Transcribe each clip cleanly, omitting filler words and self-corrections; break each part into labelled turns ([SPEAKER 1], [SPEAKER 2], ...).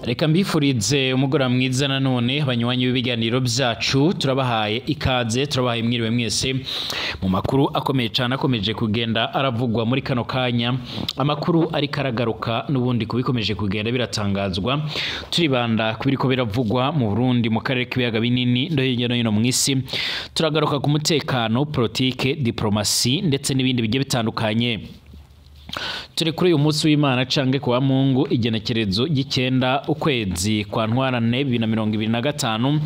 [SPEAKER 1] Reka mbifurize umugoroba mwiza nanone abanywanyi b'ibiganiro byacu, turabahaye ikaze, turabahaye mwiriwe mwese mu makuru akomeye cyane akomeje kugenda aravugwa muri kano kanya. Amakuru ariko aragaruka n'ubundi kubikomeje kugenda biratangazwa, turibanda kubiriko biravugwa mu Burundi, mu karere k'ibiyaga binini no hirya no hino mu isi. Turagaruka ku mutekano, politike, diplomasi ndetse n'ibindi bigiye bitandukanye. Turi kuri uyu munsi w'Imana cange kuwa Mungu, igenekerezo ry'icenda ukwezi kwa Ntwarante 2025.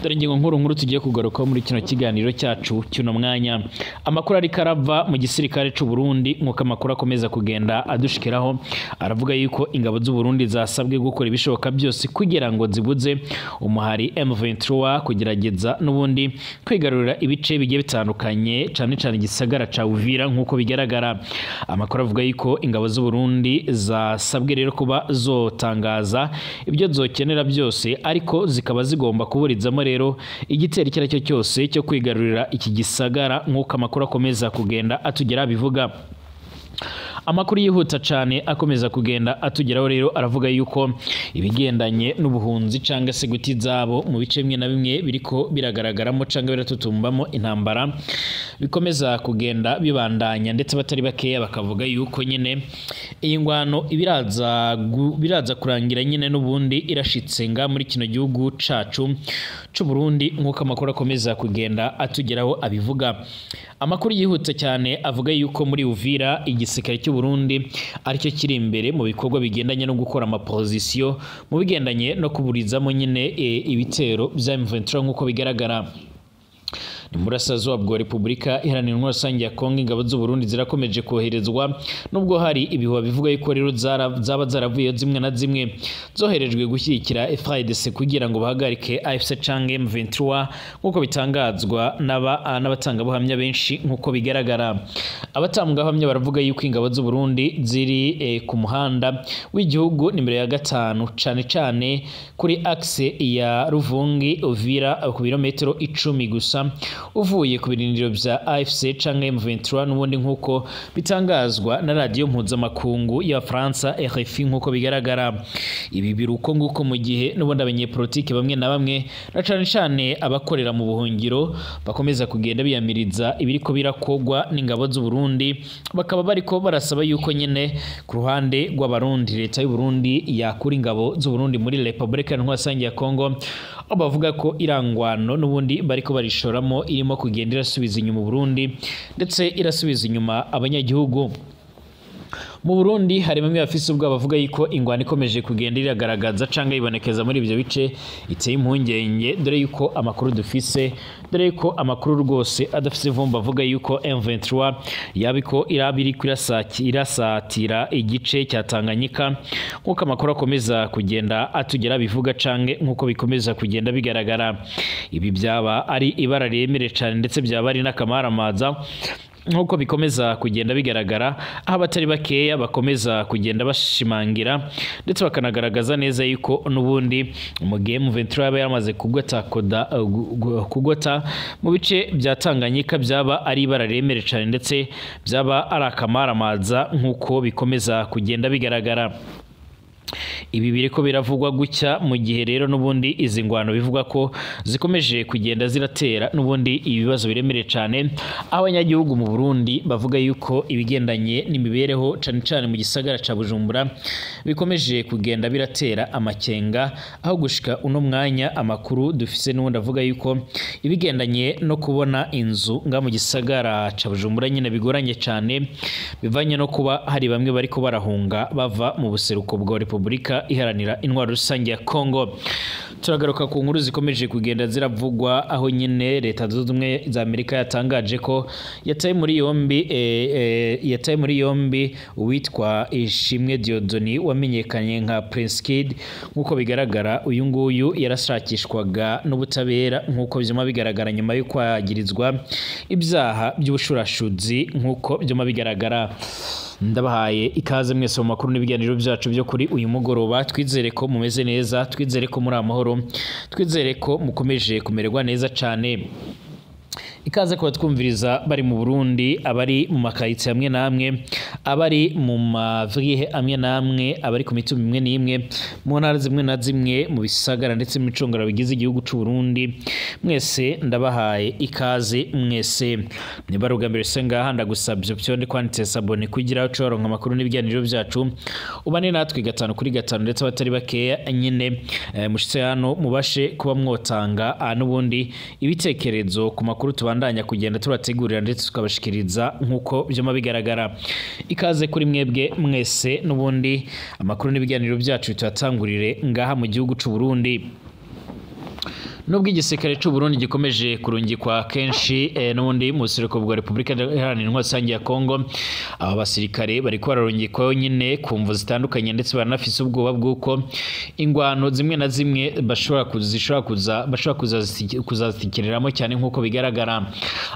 [SPEAKER 1] Dore ingingo nkuru nkuru tugiye kugarukaho muri kino kiganiro cyacu cy'uno mwanya. Amakuru ariko arava mu gisirikare c'u Burundi, nk'uko amakuru akomeza kugenda adushikiraho, aravuga yuko ingabo z'u Burundi zasabwe gukora ibishoboka byose kugira ngo zibuze umuhari M23 kugerageza n'ubundi kwigarurira ibice bigiye bitandukanye, cane cane igisagara ca Uvira nk'uko bigaragara. Amakuru avuga yuko ingabo z'u Burundi zasabwe rero kuba zotangaza ibyo zokenera byose, ariko zikaba zigomba kuburizamo rero igitero icyo aricyo cyose cyo kwigarurira iki gisagara, nk'uko amakuru akomeza kugenda atugera bivuga. Amakuru yihuta cyane akomeza kugenda atugeraho rero aravuga yuko ibigendanye n'ubuhunzi cyangwa se guti zabo mu bice bimwe na bimwe biriko biragaragaramo cyangwa biratutumbamo intambara bikomeza kugenda bibandanya, ndetse batari bakeya bakavuga yuko nyine iyi ngwano biraza kurangira nyine n'ubundi irashitse nga muri kino gihugu cacu c'u Burundi, nk'uko amakuru akomeza kugenda atugeraho abivuga. Amakuru yihuta cyane avuga yuko muri Uvira igisirikare cy'u Burundi aricyo kiri imbere mu bikorwa bigendanye no gukora amaposition mu bigendanye no kuburizamo nyine ibitero bya M23 nk'uko bigaragara. Ni murasazuba bwa Repubulika Iharanira Intwaro Rusange ya Kongo, ingabo z'u Burundi zirakomeje koherezwa nubwo hari ibihuha bivuga yuko rero zaba zaravuye zimwe na zimwe zoherejwe gushyigikira FARDC kugira ngo bahagarike AFC canke M23, nk'uko bitangazwa n'abatangabuhamya benshi. Nk'uko bigaragara, abatangabuhamya baravuga yuko ingabo z'u Burundi ziri ku muhanda w'igihugu nimero ya 5, cane cane kuri axe ya Ruvungi Uvira, ku birometero 10 gusa uvuye ku birindiro bya AFC canke M23 n'ubundi, nk'uko bitangazwa na radiyo mpuzamakungu ya Faransa RFI. Nk'uko bigaragara, ibi biruko nguko mu gihe n'ubundi abanyepolitike bamwe na bamwe na cane cane abakorera mu buhungiro bakomeza kugenda biyamiriza ibiriko birakogwa n'ingabo z'u Burundi, bakaba bariko barasaba yuko nyine ku ruhande rw'Abarundi leta y'u Burundi yakura ingabo z'u Burundi muri Repubulika Iharanira Rusange ya Kongo, aho bavuga ko irangwano n'ubundi bariko barishoramo irimo kugenda irasubiza inyuma Burundi ndetse irasubiza inyuma abanyagihugu. Mu Burundi hari bamwe bafise ubwoba bavuga yuko ingwano ikomeje kugenda iragaragaza canke ibonekeza muri ibyo bice iteye impungenge, dore yuko amakuru dufise, dore yuko amakuru rwose adafise ivumba avuga yuko M23 yabiko irabiri irasatira igice cya Tanganyika, nkuko amakuru akomeza kugenda atugera bivuga canke nkuko bikomeza kugenda bigaragara. Ibi byaba ari ibara riremere cyane ndetse byaba ari n'akamaramaza, nkuko bikomeza kugenda bigaragara, aho abatari bakeya bakomeza kugenda bashimangira ndetse bakanagaragaza neza yuko n'ubundi mu gihe M23 yaba yaramaze kugota mu bice bya Tanganyika byaba ari ibara riremere cyane ndetse byaba ari akamaramaza, nkuko bikomeza kugenda bigaragara. Ibi biriko biravugwa gutya mu gihe rero n'ubundi izi ngwano bivugwa ko zikomeje kugenda ziratera n'ubundi ibibazo biremereye cyane, aho abanyagihugu mu Burundi bavuga yuko ibigendanye n'imibereho cane cane mu gisagara ca Bujumbura bikomeje kugenda biratera amakenga, aho gushika uno mwanya amakuru dufise n'ubundi avuga yuko ibigendanye no kubona inzu nga mu gisagara ca Bujumbura nyine bigoranye cyane, bivanye no kuba hari bamwe bariko barahunga bava mu buseruko bwa Repubulika Iharanira Intwaro Rusange ya Kongo. Turagaruka ku nkuru zikomeje kugenda ziravugwa, aho nyine Leta Zunze Ubumwe za Amerika yatangaje ko yataye muri yombi uwitwa Ishimwe Dieudonné wamenyekanye nka Prince Kid. Nk'uko bigaragara, uyu nguyu yarashakishwaga n'ubutabera nk'uko byuma bigaragara nyuma yo kwagirizwa ibyaha by'ubushurashuzi nk'uko byuma bigaragara. Ndabahaye ikaze mwese mu makuru n'ibiganiro byacu byo kuri uyu mugoroba. Twizere ko mumeze neza, twizere ko muri amahoro, twizere ko mukomeje kumererwa neza cyane. Ikaze kuba twumviriza bari mu Burundi, abari mu makayitsi hamwe namwe, abari mu mavrihe amwe namwe, abari ku mitumba imwe n'imwe, mu ntara zimwe na zimwe, mu bisagara ndetse n'imicungano bigize igihugu c'u Burundi. Mwese ndabahaye ikaze mwese. Niba ari ubwa mbere se ngaha, ndagusabye vyonde kwanditse s'abonner kugira uce waronka amakuru n'ibiganiro vyacu, ubane natwe gatanu kuri gatanu, ndetse abatari bakeya nyine mushitse hano mubashe kuba mwotanga n'ubundi ibitekerezo ku makuru tubandanya kugenda turategurira ndetse tukabashikiriza nk'uko vyoma bigaragara. Ikaze kuri mwebwe mwese, n'ubundi amakuru n'ibiganiro byacu tuyatangurire ngaha mu gihugu c'u Burundi. Nubwo igisirikare c'u Burundi gikomeje kurungikwa kenshi n'ubundi mu buseruko bwa Repubulika Iharanira Intwaro Rusange ya Kongo, aba basirikare bariko bararungikwayo nyine ku mvo zitandukanye, ndetse baranafise ubwoba bw'uko ingwano zimwe na zimwe bashobora kuzishobora kuza bashobora kuzazitikiriramo cyane nk'uko bigaragara.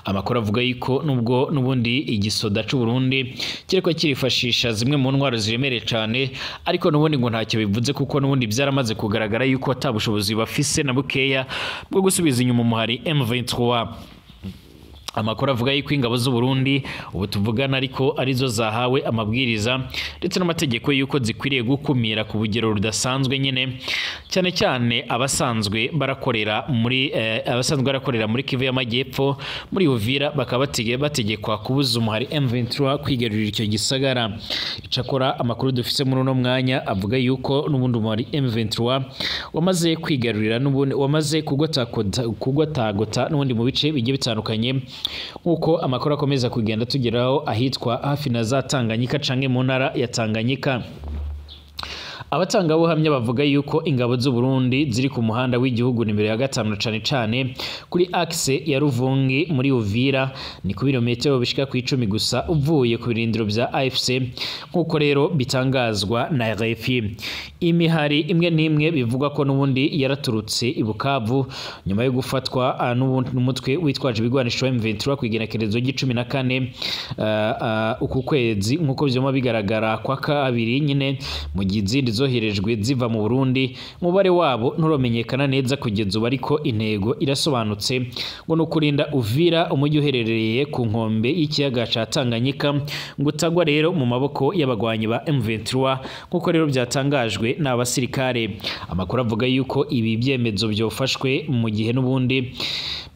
[SPEAKER 1] Amakuru avuga yuko nubwo n'ubundi igisoda c'u Burundi kiriko kirifashisha zimwe mu ntwaro ziremereye cane, ariko n'ubundi ngo ntacyo bivuze, kuko n'ubundi byaramaze kugaragara yuko ata bushobozi bafise na bukeya bwo gusubiza inyuma umuhari M23. Amakuru avuga yuko ingabo z'u Burundi ubu tuvugana ariko arizo zahawe amabwiriza ndetse n'amategeko yuko zikwiriye gukumira ku bugero rudasanzwe nyine, cyane cyane abasanzwe barakorera muri Kivu y'Amajyepfo, muri Uvira, bakaba bategekwa kubuza umuhari M23 kwigarurira icyo gisagara. Icakora amakuru dufise muri uno mwanya avuga yuko n'ubundi umuhari M23 wamaze kwigarurira, n'ubundi wamaze kugotagota n'ubundi mu bice bigiye bitandukanye, nk'uko amakuru akomeza kugenda tugeraho ahitwa hafi na za Tanganyika canke mu ntara ya Tanganyika. Abatangabuhamya bavuga yuko ingabo z'u Burundi ziri ku muhanda w'igihugu nimero ya 5, cane cane kuri axe ya Ruvungi muri Uvira, ni ku birometero bishika ku 10 gusa uvuye ku birindiro vya AFC, nk'uko rero bitangazwa na RFI. Imihari imwe n'imwe bivugwa ko n'ubundi yaraturutse i Bukavu nyuma yo gufatwa n'umutwe witwaje ibigwanisho M23 ku igenekerezo ry'icumi na kane uku kwezi, nk'uko vyoma bigaragara kwa kabiri nyine, mu gihe izindi zoherejwe ziva mu Burundi umubare wabo nturomenyekana neza kugeza ubu, ariko intego irasobanutse, ngo ni ukurinda Uvira, umujyi uherereye ku nkombe y'ikiyaga ca Tanganyika, ngo utagwa rero mu maboko y'abagwanyi ba M23, nk'uko rero byatangajwe n'abasirikare. Amakuru avuga yuko ibi byemezo byofashwe mu gihe n'ubundi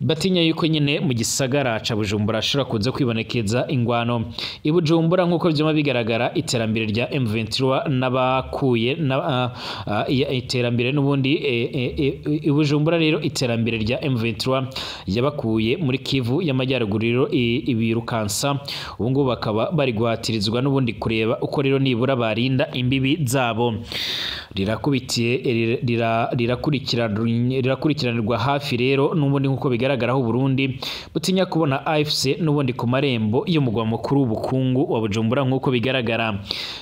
[SPEAKER 1] batinya yuko nyine mu gisagara ca Bujumbura ashobora kuza kwibonekeza ingwano. I Bujumbura, nk'uko vyoma bigaragara, iterambere rya M23 n'abakuye na iterambere n'ubundi i Bujumbura rero, iterambere rya M23 yabakuye muri Kivu y'Amajyaruguru rero ibirukansa, ubu ngubu bakaba bari guhatirizwa n'ubundi kureba uko rero nibura barinda imbibi zabo. Rirakubitiye rirakurikiranirwa hafi rero n'ubundi, nk'uko bigaragara, aho Burundi butinya kubona AFC n'ubundi ku marembo y'umugwa mukuru w'ubukungu wa Bujumbura, nk'uko bigaragara.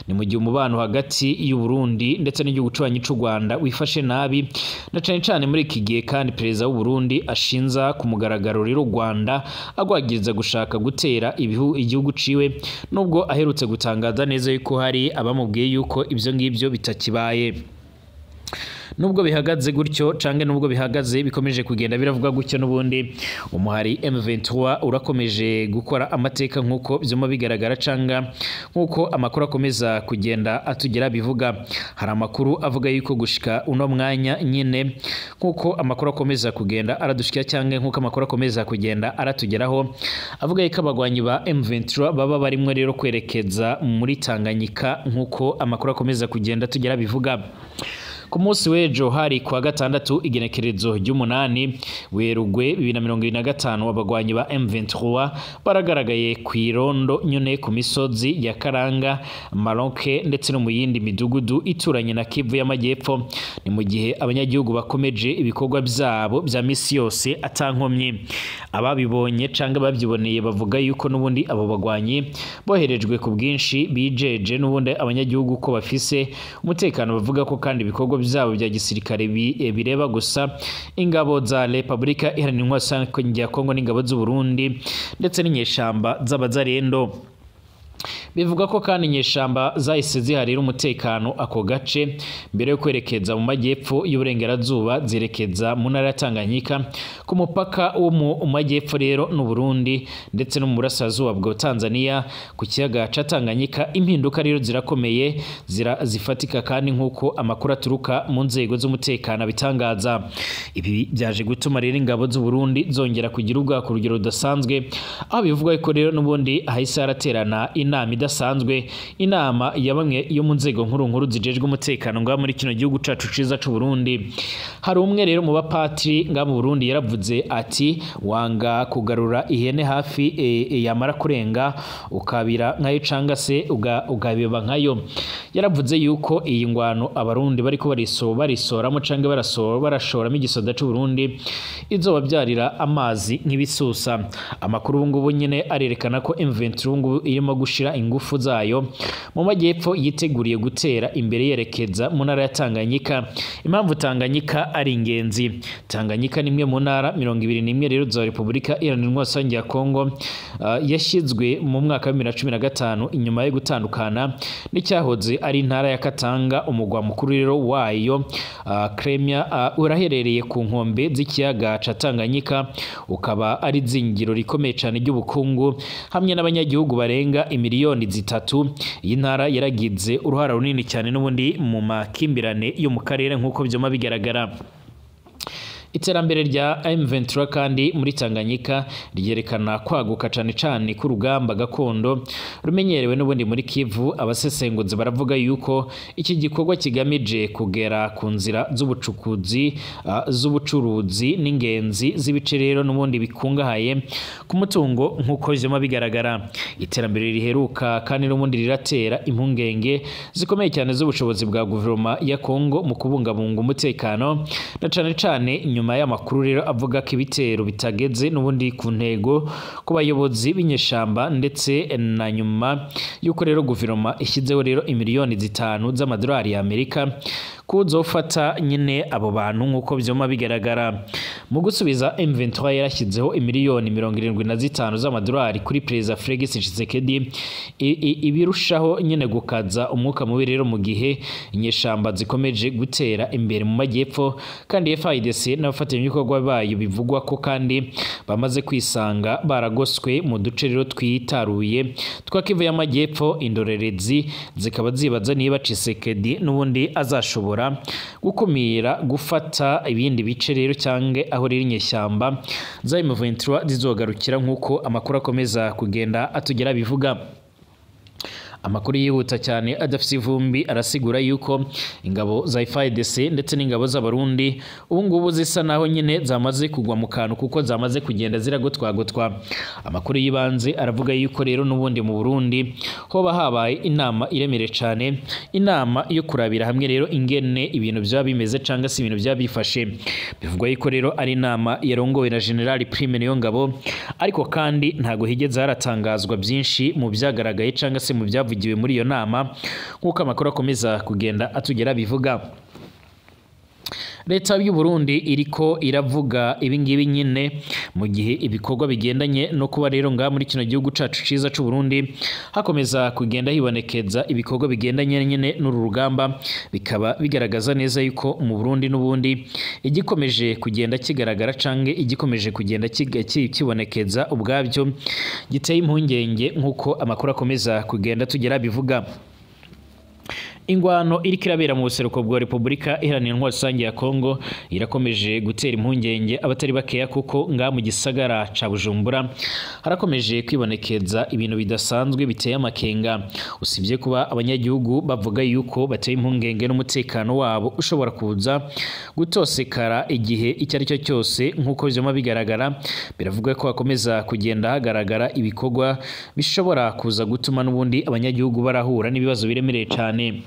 [SPEAKER 1] Ni mu gihe umubano hagati y'u Burundi ndetse n'igihugu cubanyi c'u Rwanda wifashe nabi, na cane cane muri iki gihe kandi perezida w'u Burundi ashinza ku mugaragaro rero u Rwanda, agwagiriza gushaka gutera igihugu ciwe, nubwo aherutse gutangaza neza yuko hari abamubwiye yuko ivyo ngivyo bitakibaye. Nubwo bihagaze gutyo canke nubwo bihagaze bikomeje kugenda biravuga gutyo, n'ubundi umuhari M23 urakomeje gukora amateka, nk'uko vyuma bigaragara canga nk'uko amakuru akomeza kugenda atugera bivuga. Hari amakuru avuga yuko gushika uno mwanya nyine, nk'uko amakuru akomeza kugenda aradushikira cyangwa nk'uko amakuru akomeza kugenda aratugeraho, avuga yuko abagwanyi ba M23 baba barimwe rero kwerekeza muri Tanganyika, nk'uko amakuru akomeza kugenda tugera bivuga. Ku munsi w'ejo hari kuwa gatandatu, igenekerezo ry'umunani Werugwe 2025, abagwanyi ba M23 baragaragaye ku irondo nyune ku misozi ya Karanga, Maronke ndetse no mu yindi midugudu ituranye na Kivu y'Amajyepfo. Ni mu gihe abanyagihugu bakomeje ibikorwa byabo bya misi yose atankomyi. Ababibonye canke babyiboneye bavuga yuko n'ubundi abo bagwanyi boherejwe ku bwinshi bijeje n'ubundi abanyagihugu ko bafise umutekano. Bavuga ko kandi ibikorwa byabo bya gisirikare bireba gusa ingabo za Republika Iharanira Intwaro ya Kongo n'ingabo z'u Burundi ndetse n'inyeshamba z'abazarendo. Bivuga ko kandi inyeshamba zahise ziharira umutekano ako gace mbere yo kwerekeza mu majyepfo y'uburengerazuba, zerekeza mu ntara ya Tanganyika ku mupaka wo mu majyepfo rero n'u Burundi ndetse no mu burasirazuba bwa Tanzania ku kiyaga ca Tanganyika. Impinduka rero zirakomeye zifatika kandi nk'uko amakuru aturuka mu nzego z'umutekano bitangaza. Ibi byaje gutuma rero ingabo z'u Burundi zongera kugira ubwako ku rugero rudasanzwe, aho bivugwa ko rero n'ubundi hahise haraterana inama idasanzwe, inama ya bamwe yo mu nzego nkuru nkuru zijejwe umutekano ngaha muri kino gihugu cacu ciza c'u Burundi. Hari umwe rero mu bapatiri ngaha mu Burundi yaravuze ati wanga kugarura ihene hafi yamara kurenga ukabira nkayo canga se ugabeba nkayo. Yaravuze yuko iyi ngwano abarundi bariko barisoramo canke barashoramo igisoda c'u Burundi izobabyarira amazi nk'ibisusa. Amakuru ubu ngubu nyine arerekana ko M23 ubu ngubu irimo gushira ingufu zayo mu majyepfo, yiteguriye gutera imbere yerekeza mu ntara ya Tanganyika. Impamvu Tanganyika ari ingenzi, Tanganyika ni imwe mu ntara 21 rero za Repubulika Iharanira Intwaro Rusange ya Kongo, yashyizwe mu mwaka wa 2015 inyuma yo gutandukana n'icyahoze ari intara ya Katanga. Umugwa mukuru rero wayo Kremia uraherereye ku nkombe z'ikiyaga ca Tanganyika, ukaba ari zingiro rikomeye cyane ry'ubukungu hamwe n'abanyagihugu barenga imiliyoni 3. Iyi ntara yaragize uruhara runini cyane n'ubundi mu makimbirane yo mu karere nk'uko byoma bigaragara. Iterambere rya M23 kandi muri Tanganyika ryerekana kwaguka cane cane k'urugamba gakondo rumenyerewe n'ubundi muri Kivu. Abasesenguzi baravuga yuko iki gikorwa kigamije kugera ku nzira z'ubucukuzi, z'ubucuruzi n'ingenzi z'ibice rero n'ubundi bikungahaye ku mutungo nk'uko vyoma bigaragara. Iterambere riheruka kandi n'ubundi riratera impungenge zikomeye cyane z'ubushobozi bwa guverinoma ya Kongo mu kubungabunga umutekano, na cane cane nyuma y'amakuru rero avuga ko ibitero bitageze n'ubundi ku ntego ku bayobozi b'inyeshamba, ndetse na nyuma y'uko rero guverinoma ishyizeho rero imiliyoni 5 z'amadolari ya Amerika kuzofata nyine abo bantu nk'uko byoma bigaragara. Mu gusubiza M23 yarashyizeho imiliyoni 75 z'amadolari kuri Perezida Felix Tshisekedi, ibirushaho nyine gukaza umwuka mubi rero mu gihe inyeshamba zikomeje gutera imbere mu majyepfo, kandi FARDC n'abafatanyabikorwa bayo bivugwa ko kandi bamaze kwisanga baragoswe mu duce rero twitaruye twa Kivu y'Amajyepfo. Indorerezi zikaba zibaza niba Tshisekedi n'ubundi azashobora gukumira gufata ibindi bice rero cyange aho rero inyeshyamba za M23 zizogarukira nk'uko amakuru akomeza kugenda atugera bivuga. Amakuru yihuta cyane adafite ivumbi arasigura yuko ingabo za FARDC ndetse n'ingabo z'Abarundi ubu ngubu zisa naho nyine zamaze kugwa mu kantu kuko zamaze kugenda ziragotwagotwa. Amakuru yibanze aravuga yuko rero n'ubundi mu Burundi hoba habaye inama iremere cyane, inama yo kurabira hamwe rero ingene ibintu byaba bimeze cyangwa se ibintu byaba bifashe. Bivugwa yuko rero ari inama yarongowe na General Prime Niyongabo, ariko kandi ntago higeze haratangazwa byinshi mu byagaragaye cyangwa se mu byavugiwe muri iyo nama nk'uko amakuru akomeza kugenda atugera bivuga. Leta y'u Burundi iriko iravuga ibingibi nyine mu gihe ibikorwa bigendanye no kuba rero ngaha muri kino gihugu cacu ciza c'u Burundi hakomeza kugenda hibonekeza ibikorwa bigendanye nyine n'uru rugamba, bikaba bigaragaza neza yuko mu Burundi n'ubundi igikomeje kugenda kigaragara canke igikomeje kugenda kibonekeza ubwabyo giteye impungenge nk'uko amakuru akomeza kugenda tugera bivuga. Ingwano iriko irabera mu buseruko bwa Repubulika Iharanira Intwaro Rusange ya Kongo irakomeje gutera impungenge abatari bakeya, kuko nga mu gisagara ca Bujumbura harakomeje kwibonekeza ibintu bidasanzwe biteye amakenga. Usibye kuba abanyagihugu bavuga yuko bateye impungenge n'umutekano wabo ushobora kuza gutosekara igihe icyo ari cyo cyose nk'uko vyoma bigaragara, biravuga ko hakomeza kugenda hagaragara ibikorwa bishobora kuza gutuma n'ubundi abanyagihugu barahura n'ibibazo biremereye cane.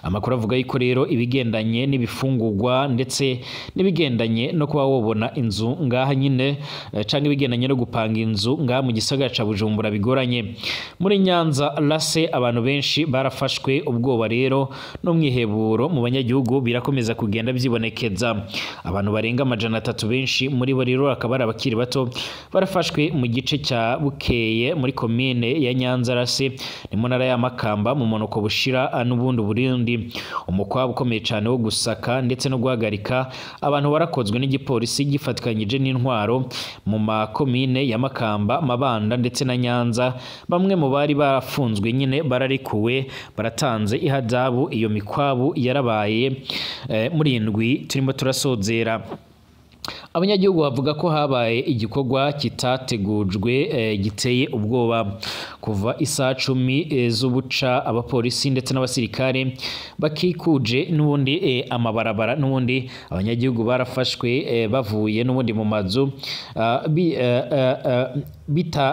[SPEAKER 1] Amakuru avuga yuko rero ibigendanye n'ibifungurwa ndetse n'ibigendanye no kuba wobona inzu ngaha nyine, canke ibigendanye no gupanga inzu ngaha mu gisagara ca Bujumbura bigoranye. Muri Nyanza Lase abantu benshi barafashwe, ubwoba rero n'umwiheburo mu banyagihugu birakomeza kugenda vyibonekeza. Abantu barenga 300, benshi muri bo rero akaba ari abakiri bato, barafashwe mu gice cya Bukeye muri komine ya Nyanza Lase, ni mu ntara ya Makamba mu monuko bushira n'ubundi Burundi. Umukwabo ukomeye cyane wo gusaka ndetse no guhagarika abantu warakozwe n'igipolisi gifatikanyije n'intwaro mu makomine ya Makamba, Mabanda ndetse na Nyanza. Bamwe mu bari barafunzwe nyine bararekuwe, baratanze ihadabu. Iyo mikwabu yarabaye muri indwi turimo turasozera. Abanyagihugu bavuga ko habaye igikorwa kitategujwe, giteye ubwoba. Kuva isaha 10 z'ubuca, abapolisi ndetse n'abasirikare bakikuje n'ubundi amabarabara, n'ubundi abanyagihugu barafashwe bavuye n'ubundi mu mazu,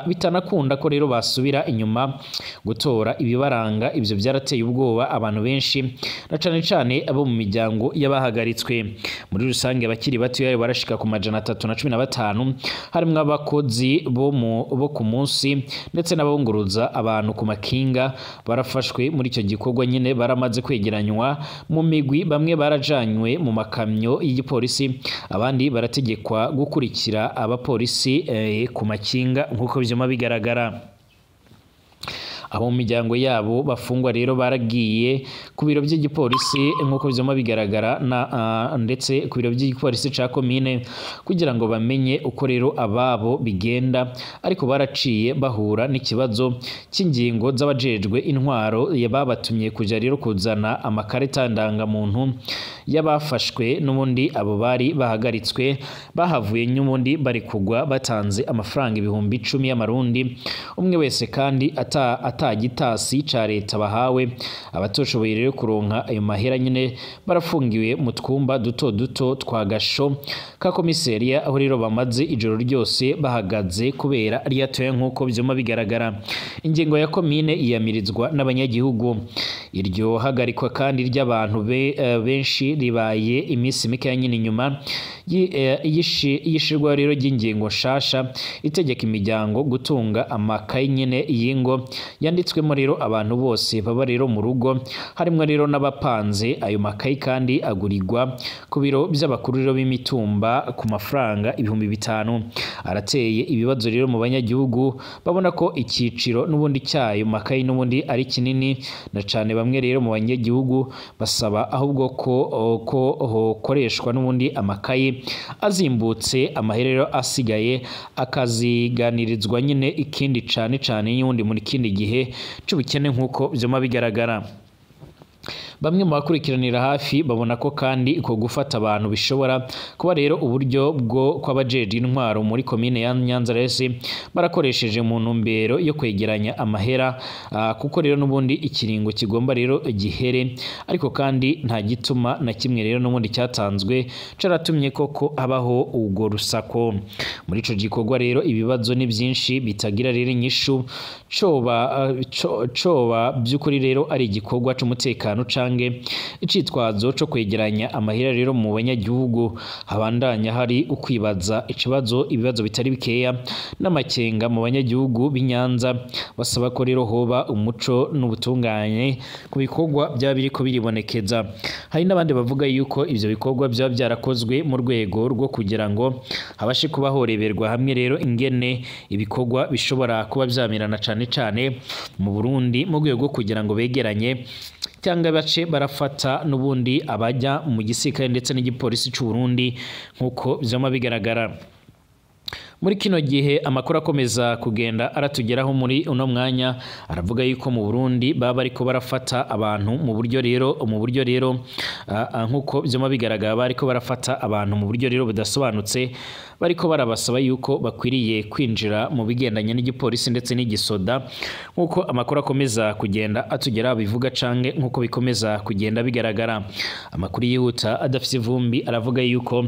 [SPEAKER 1] bitanakunda ko rero basubira inyuma gutora ibibaranga. Ivyo byarateye ubwoba abantu benshi, na cane cane abo mu miryango y'abahagaritswe. Muri rusange abakiri bato barashika ku 315, harimwo abakozi bo ku munsi ndetse n'abunguruza abantu ku makinga barafashwe muri icyo gikorwa nyine. Baramaze kwegeranywa mu migwi, bamwe barajanywe mu makamyo y'igipolisi, abandi barategekwa gukurikira abapolisi ku makinga nk'uko vyuma bigaragara. Abo mu miryango yabo bafungwa rero baragiye ku biro by'igipolisi nk'uko vyuma bigaragara na ndetse ku biro by'igipolisi ca komine kugira ngo bamenye uko rero ababo bigenda, ariko baraciye bahura n'ikibazo cy'ingingo z'abajejwe intwaro babatumye kuja rero kuzana amakarita ndangamuntu y'abafashwe. N'ubundi abo bari bahagaritswe bahavuye n'ubundi bari kugwa batanze amafaranga 10,000 y'amarundi umwe wese, kandi atagitasi ca leta bahawe. Abatoshoboye rero kuronka ayo mahera nyine barafungiwe mu twumba duto duto twa gasho ka komiseriya, aho rero bamaze ijoro ryose bahagaze kubera ryatoye nk'uko vyuma bigaragara. Ingingo ya komine iyamirizwa n'abanyagihugu. Iryo hagarikwa kandi ry'abantu benshi ribaye iminsi mike nyine inyuma y'ishirwa rero ry'ingingo nshasha itegeka imiryango gutunga amakaye nyine y'ingo yanditswemo rero abantu bose baba rero mu rugo, harimwo rero n'abapanze. Ayo makayi kandi agurirwa ku biro by'abakuru rero b'imitumba ku mafaranga 5,000. Arateye ibibazo rero mu banyagihugu babona ko ikiciro n'ubundi cyayo makayi n'ubundi ari kinini, na cane bamwe rero mu banyagihugu basaba ahubwo ko hokoreshwa n'ubundi amakayi azimbutse, amaherero asigaye akaziganirizwa nyine ikindi cane cane n'ubundi muri kindi gihe c'ubukene nk'uko vyuma bigaragara. Bamwe mu bakurikiranira hafi babona ko kandi uko gufata abantu bishobora kuba rero uburyo bwo kw'abajejwe intwaro muri komine ya Nyanza Resi barakoresheje mu ntumbero yo kwegeranya amahera, kuko rero n'ubundi ikiringo kigomba rero gihere, ariko kandi nta gituma na kimwe rero n'ubundi cyatanzwe caratumye koko habaho ubwo rusako. Muri ico gikorwa rero ibibazo ni byinshi bitagira rero inyishu, coba by'ukuri rero ari igikorwa c'umutekano canke icitwazo co kwegeranya amahera rero mu banyagihugu. Habandanya hari ukwibaza ikibazo, ibibazo bitari bikeya n'amakenga mu banyagihugu b'Inyanza, basaba ko rero hoba umuco n'ubutungane ku bikorwa byaba biriko biribonekeza. Hari n'abandi bavuga yuko ivyo bikorwa byaba byarakozwe mu rwego rwo kugira ngo habashe kuba horeberwa hamwe rero ingene ibikorwa bishobora kuba vyamirana cane cane mu Burundi, mu rwego rwo kugira ngo begeranye cyangwa bace barafata n'ubundi abajya mu gisirikare ndetse n'igipolisi c'u Burundi nk'uko vyama bigaragara. Muri kino gihe amakuru akomeza kugenda aratugeraho muri uno mwanya aravuga yuko mu Burundi baba bariko barafata abantu mu buryo rero nkuko vyama bigaragara, bariko barafata abantu mu buryo rero budasobanutse, bariko barabasaba yuko bakwiriye kwinjira mu bigendanye n'igipolisi ndetse n'igisoda nkuko amakuru akomeza kugenda atugera bivuga canke nkuko bikomeza kugenda bigaragara. Amakuru yihuta adafise ivumbi aravuga yuko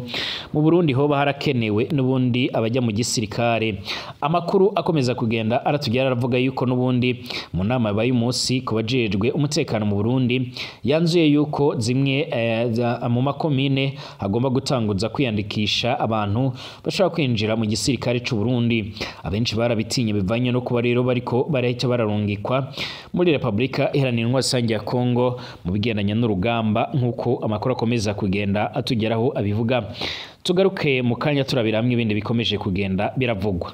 [SPEAKER 1] mu Burundi hoba harakenewe n'ubundi abajya mu gisirikare. Amakuru akomeza kugenda aratugera aravuga yuko n'ubundi mu nama yabaye umunsi ku bajejwe umutekano mu Burundi yanzuye yuko zimwe mu makomine hagomba gutanguza kwiyandikisha abantu bashobora kwinjira mu gisirikare c'u Burundi. Abenshi barabitinye bivanye no kuba rero bariko barahita bararungikwa muri Republika Iharanira Intwaro Rusange ya Kongo mu bigendanye n'urugamba, nk'uko amakuru akomeza kugenda atugeraho abivuga. Tugaruke mu kanya turabira hamwe ibindi bikomeje kugenda biravugwa.